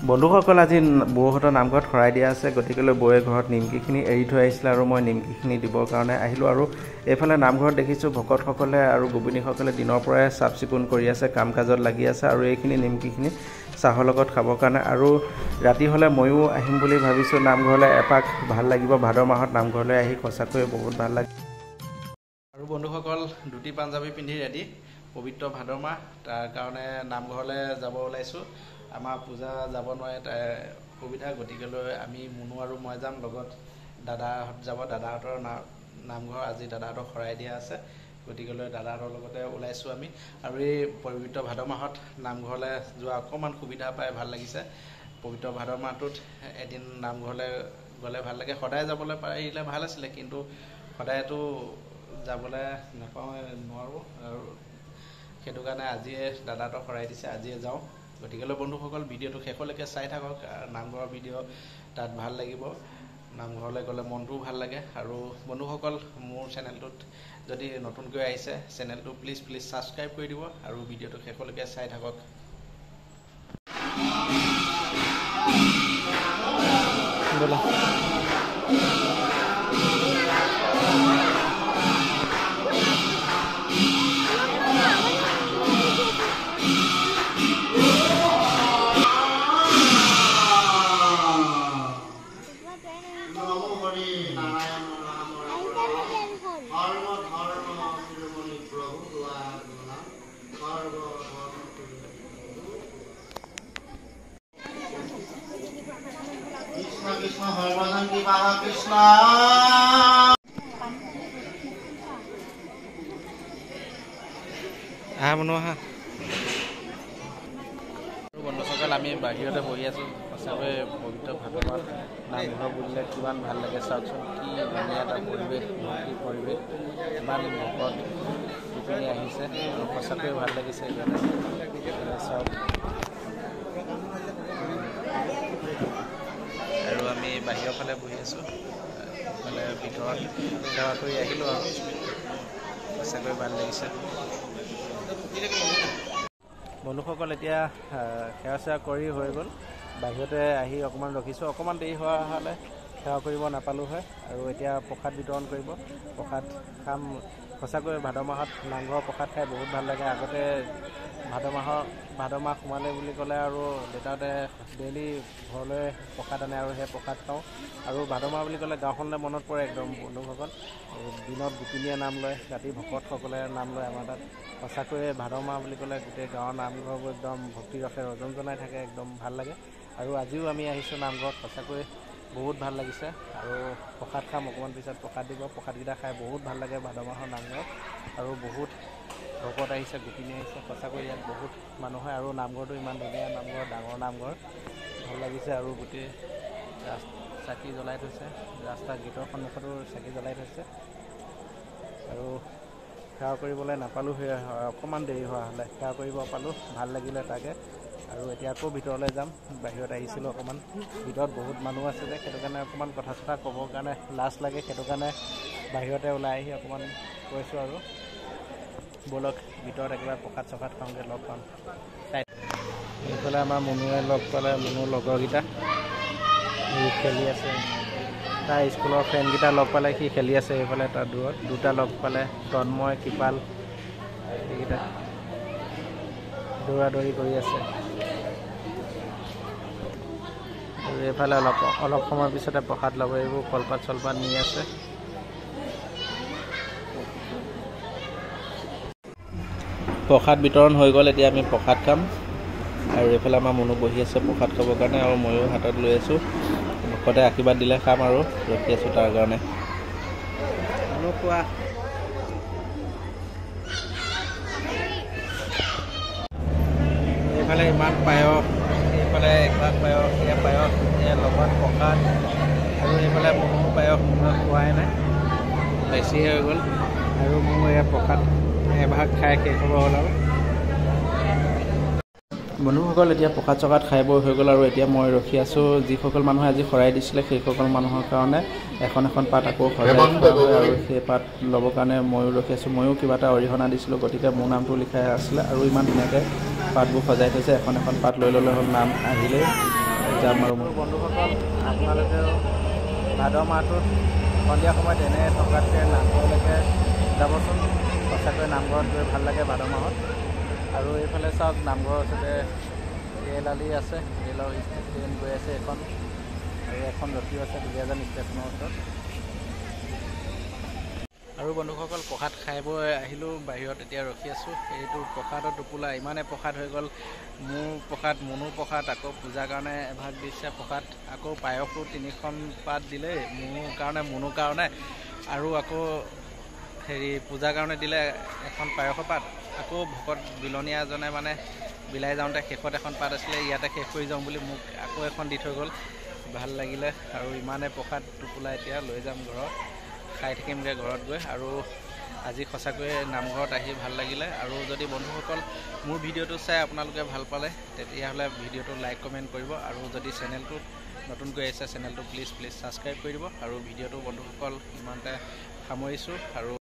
বন্ধুসকল, আজি বৌহঁতৰ নামঘৰত শৰাই দিয়া আছে, গতিকেলৈ বৌয়ে ঘৰত নিমকিখিনি এৰি থৈ আহিছিলে আৰু মই নিমকিখিনি দিবৰ কাৰণে আহিলোঁ। আৰু এইফালে নামঘৰত দেখিছোঁ ভকতসকলে আৰু গোপিনীসকলে দিনৰ পৰাই চাফ চিকুণ কৰি আছে, কাম কাজত লাগি আছে। আৰু এইখিনি নিমকিখিনি চাহৰ লগত খাবৰ কাৰণে। আৰু ৰাতি হ'লে ময়ো আহিম বুলি ভাবিছোঁ নামঘৰলৈ এপাক, ভাল লাগিব। ভাদ মাহত নামঘৰলৈ আহি সঁচাকৈয়ে বহুত ভাল লাগে। আৰু বন্ধুসকল, ধুতি পাঞ্জাবী পিন্ধি ৰেডি, পবিত্ৰ ভাদ মাহ, তাৰ কাৰণে নামঘৰলৈ যাব ওলাইছোঁ। আমাৰ পূজা যাব নোৱাৰে, তাই অসুবিধা, গতিকেলৈ আমি মুনু আৰু মই যাম, লগত দাদাহঁত যাব। দাদাহঁতৰ নামঘৰ আজি দাদাহঁতক শৰাই দিয়া আছে, গতিকেলৈ দাদাহঁতৰ লগতে ওলাইছোঁ আমি। আৰু এই পবিত্ৰ ভাদ মাহত নামঘৰলৈ যোৱা অকণমান সুবিধা পাই ভাল লাগিছে। পবিত্ৰ ভাদ মাহটোত এদিন নামঘৰলৈ গ'লে ভাল লাগে। সদায় যাবলৈ পাৰিলে ভাল আছিলে, কিন্তু সদায়তো যাবলৈ নাপাওঁ, নোৱাৰোঁ। আৰু সেইটো কাৰণে আজিয়ে দাদাহঁতক শৰাই দিছে, আজিয়ে যাওঁ। গতিকেলৈ বন্ধুসকল, ভিডিঅ'টো শেষলৈকে চাই থাকক। নামঘৰৰ ভিডিঅ' তাত ভাল লাগিব, নামঘৰলৈ গ'লে মনটোও ভাল লাগে। আৰু বন্ধুসকল, মোৰ চেনেলটোত যদি নতুনকৈ আহিছে, চেনেলটো প্লিজ প্লিজ ছাবস্ক্ৰাইব কৰি দিব আৰু ভিডিঅ'টো শেষলৈকে চাই থাকক। ব'লা। কৃষ্ণ সৰ্বজন কৃপা কৃষ্ণ। আহা মনো আহা। আৰু বন্ধুসকল, আমি বাহিৰতে বহি আছোঁ। সঁচাকৈ পবিত্ৰ ভাদ মাহ নামঘৰ বুলিলে কিমান ভাল লাগে চাওকচোন, কি ধুনীয়া এটা পৰিৱেশ, ভক্তিৰ পৰিৱেশ। ইমান ভকত গোপিনী আহিছে আৰু সঁচাকৈয়ে ভাল লাগিছে। সেইকাৰণে চাওক। আৰু আমি বাহিৰৰ ফালে বহি আছোঁ, ইফালে ভিতৰত সেৱা কৰি আহিলোঁ আৰু সঁচাকৈ ভাল লাগিছে। বন্ধুসকল, এতিয়া সেৱা চেৱা কৰি হৈ গ'ল, বাহিৰতে আহি অকণমান ৰখিছোঁ। অকণমান দেৰি হোৱা হ'লে সেৱা কৰিব নাপালোঁ হয়। আৰু এতিয়া প্ৰসাদ বিতৰণ কৰিব, প্ৰসাদ খাম। সঁচাকৈ ভাদ মাহত নামঘৰৰ প্ৰসাদ খাই বহুত ভাল লাগে। আগতে ভাদ মাহ সোমালে বুলি ক'লে আৰু দেউতাহঁতে ডেইলি ঘৰলৈ প্ৰসাদ আনে আৰু সেই প্ৰসাদ খাওঁ। আৰু ভাদ মাহ বুলি ক'লে গাঁওখনলৈ মনত পৰে একদম বন্ধুসকল। দিনত গোপিনীয়ে নাম লয়, ৰাতি ভকতসকলে নাম লয় আমাৰ তাত। সঁচাকৈয়ে ভাদ মাহ বুলি ক'লে গোটেই গাঁৱৰ নামঘৰবোৰ একদম ভক্তি ৰসে ৰজনজনাই থাকে, একদম ভাল লাগে। আৰু আজিও আমি আহিছোঁ নামঘৰত, সঁচাকৈ বহুত ভাল লাগিছে। আৰু প্ৰসাদ খাম, অকণমান পিছত প্ৰসাদ দিব। প্ৰসাদকেইটা খাই বহুত ভাল লাগে ভাদ মাহৰ নামঘৰত। আৰু বহুত ভকত আহিছে, গোপিনী আহিছে, সঁচাকৈ ইয়াত বহুত মানুহ হয়। আৰু নামঘৰটো ইমান ধুনীয়া নামঘৰ, ডাঙৰ নামঘৰ, ভাল লাগিছে। আৰু গোটেই চাকি জ্বলাই থৈছে, ৰাস্তা গেটৰ সন্মুখতো চাকি জ্বলাই থৈছে। আৰু সেৱা কৰিবলৈ নাপালোঁ, সেই অকণমান দেৰি হোৱা হ'লে সেৱা কৰিব পালোঁ, ভাল লাগিলে তাকে। আৰু এতিয়া আকৌ ভিতৰলৈ যাম, বাহিৰত আহিছিলোঁ অকণমান, ভিতৰত বহুত মানুহ আছে যে, সেইটো কাৰণে অকণমান কথা চথা ক'বৰ কাৰণে লাজ লাগে, সেইটো কাৰণে বাহিৰতে ওলাই আহি অকণমান কৈছোঁ। আৰু ব'লক ভিতৰত একেবাৰে প্ৰসাদ চসাদ খাওঁগৈ, লগ পাম। এইফালে আমাৰ মুনুৱে লগ পালে, মুনুৰ লগৰকেইটা সি খেলি আছে, তাৰ স্কুলৰ ফ্ৰেণ্ডকেইটা লগ পালে, সি খেলি আছে। এইফালে তাৰ দূৰত দুটা লগ পালে, তন্ময় কৃপাল, এইকেইটা দৌৰা দৌৰি কৰি আছে। আৰু এইফালে অলপ অলপ সময়ৰ পিছতে প্ৰসাদ ল'ব, এইবোৰ কলপাত চলপাত নি আছে। প্ৰসাদ বিতৰণ হৈ গ'ল, এতিয়া আমি প্ৰসাদ খাম। আৰু এইফালে আমাৰ মুনু বহি আছে প্ৰসাদ খাবৰ কাৰণে, আৰু ময়ো হাতত লৈ আছোঁ। ভকতে আশীৰ্বাদ দিলে খাম আৰু ৰখি আছোঁ তাৰ কাৰণে। মুনু কোৱা, এইফালে ইমান পায়স, এইফালে একভাগ পায়স, এয়া পায়স, এয়া লগত প্ৰসাদ। আৰু এইফালে মুনু পায়স, মুনুৱে খোৱাই নাই, বেছিহে হৈ গ'ল। আৰু মোৰ এয়া প্ৰসাদ এভাগ খাই শেষ হ'ব হ'ল। আৰু বন্ধুসকল, এতিয়া প্ৰসাদ চসাদ খাই বৈ হৈ গ'ল। আৰু এতিয়া মই ৰখি আছোঁ, যিসকল মানুহে আজি শৰাই দিছিলে সেইসকল মানুহৰ কাৰণে এখন এখন পাত আকৌ সজাই থোৱা হয়। আৰু সেই পাত ল'বৰ কাৰণে ময়ো ৰখি আছোঁ। ময়ো কিবা এটা অৰিহণা দিছিলোঁ, গতিকে মোৰ নামটো লিখাই আছিলে। আৰু ইমান ধুনীয়াকৈ পাতবোৰ সজাই থৈছে, এখন এখন পাত লৈ ল'লে হ'ল, নাম আহিলেই। যাম। আৰু বন্ধুসকল, আপোনালোকেও ভাদ মাহটোত সন্ধিয়া সময়ত এনে থকাতকৈ নামঘৰলৈকে যাবচোন। সঁচাকৈ নামঘৰত গৈ ভাল লাগে ভাদ মাহত। আৰু এইফালে চাওক, নামঘৰৰ ওচৰতে ৰেল আলি আছে, ৰেলৰ ট্ৰেইন গৈ আছে এখন, আৰু এখন ৰখিও আছে দুলীয়াজান ষ্টেচনৰ ওচৰত। আৰু বন্ধুসকল, প্ৰসাদ খাই বৈ আহিলোঁ, বাহিৰত এতিয়া ৰখি আছোঁ। এইটো প্ৰসাদৰ টোপোলা, ইমানে প্ৰসাদ হৈ গ'ল, মোৰ প্ৰসাদ, মনুৰ প্ৰসাদ, আকৌ পূজাৰ কাৰণে এভাগ দিছে প্ৰসাদ, আকৌ পায়সো 3খন পাত দিলে মোৰ কাৰণে, মনুৰ কাৰণে, আৰু আকৌ হেৰি পূজাৰ কাৰণে দিলে এখন পায়সৰ পাত। আকৌ ভকত বিলনীয়া এজনে মানে বিলাই যাওঁতে শেষত এখন পাত আছিলে, ইয়াতে শেষ কৰি যাওঁ বুলি মোক আকৌ এখন দি থৈ গ'ল। ভাল লাগিলে। আৰু ইমানে প্ৰসাদ টোপোলা এতিয়া লৈ যাম ঘৰত, খাই থাকিমগৈ ঘৰত গৈ। আৰু আজি সঁচাকৈয়ে নামঘৰত আহি ভাল লাগিলে। আৰু যদি বন্ধুসকল মোৰ ভিডিঅ'টো চাই আপোনালোকে ভাল পালে, তেতিয়াহ'লে ভিডিঅ'টো লাইক কমেণ্ট কৰিব। আৰু যদি চেনেলটোত নতুনকৈ আহিছে, চেনেলটো প্লিজ প্লিজ ছাবস্ক্ৰাইব কৰি দিব। আৰু ভিডিঅ'টো বন্ধুসকল ইমানতে সামৰিছোঁ। আৰু